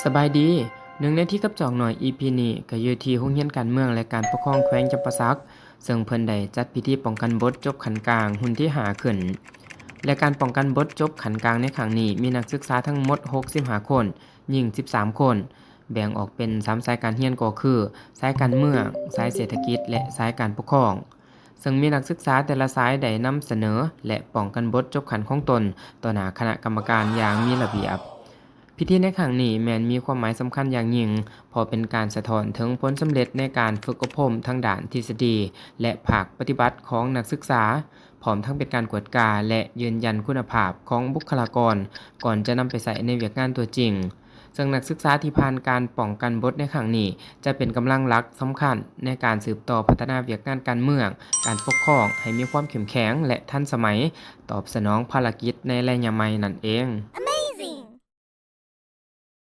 ສະບາຍດີ, ໜຶ່ງໃນທີ່ກັບຈອກໜ້ອຍ ອີພີນີ້ ກໍຢູ່ທີ່ໂຮງຮຽນການເມືອງ ແລະ ການປົກຄອງແຂວງຈຳປາສັກ ເຊິ່ງເພິ່ນໄດ້ຈັດພິທີປ້ອງກັນບົດຈົບຂັ້ນກາງຮຸ່ນທີຫ້າຂຶ້ນ ແລະ ການປ້ອງກັນບົດຈົບຂັ້ນກາງໃນຄັ້ງນີ້ ມີນັກສຶກສາທັງໝົດຫົກສິບຫ້າຄົນ, ຍິງສິບສາມຄົນ, ແບ່ງອອກເປັນສາມສາຍການຮຽນກໍຄື ສາຍການເມືອງ, ສາຍເສດຖະກິດ ແລະ ສາຍການປົກຄອງ ເຊິ່ງມີນັກສຶກສາແຕ່ລະສາຍໄດ້ນຳສະເໜີ ແລະ ປ້ອງກັນບົດຈົບຂັ້ນຂອງຕົນຕໍ່ໜ້າຄະນະກຳມະການຢ່າງມີລະບຽບ. ພິທີໃນຄັ້ງນີ້ແມ່ນມີຄວາມໝາຍສຳຄັນຢ່າງຍິ່ງ ເພາະເປັນການສະທ້ອນເຖິງຜົນສຳເລັດໃນການຝຶກອົບຮົມທາງດ້ານທິດສະດີ ແລະ ພາກປະຕິບັດຂອງນັກສຶກສາ, ພ້ອມທັງເປັນການກວດກາ ແລະ ຢືນຢັນຄຸນນະພາບຂອງບຸກຄະລາກອນ ກ່ອນຈະນຳໄປໃຊ້ໃນວຽກງານຕົວຈິງ. ເຊິ່ງນັກສຶກສາທີ່ຜ່ານການປ້ອງກັນບົດໃນຄັ້ງນີ້ ຈະເປັນກຳລັງຫຼັກສຳຄັນໃນການສືບຕໍ່ພັດທະນາວຽກງານການເມືອງ, ການປົກຄອງໃຫ້ມີຄວາມເຂັ້ມແຂງ ແລະ ທັນສະໄໝ, ຕອບສະໜອງພາລະກິດໃນໄລຍະໃໝ່ນັ້ນເອງ.